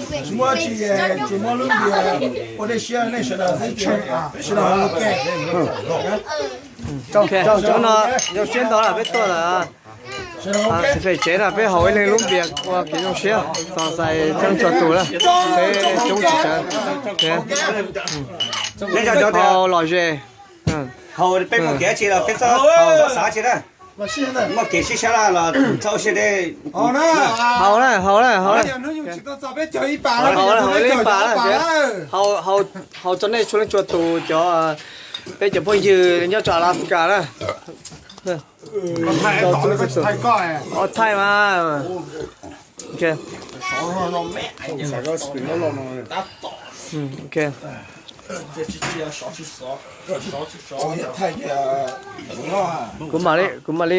Tsis muaj tsis, tsis muaj lub ntiag ua dej siab, nej sawv daws xwb, sawv daws ua ke. Hnub no zoo siab ntau lawm peb tuaj lawm. Xav fem tsev na peb haus ib leeg lub npias ua kev zoo siab txog xais txog txhua tus na. Peb coob tsis tsawg. Haus lom zem. Haus peb muaj kev tsis los peb txhob xav tsis na. Muaj kev sib sab laj los txhob ua siab deb. Haus na, haus na, haus na. Haus na, haus ib leeg pas na. Haus txog nej txhua leej txhua tus cov, peb cov phooj ywg nyob rau Alaska na. Thaij mas. Kuv mam li, kuv mam li.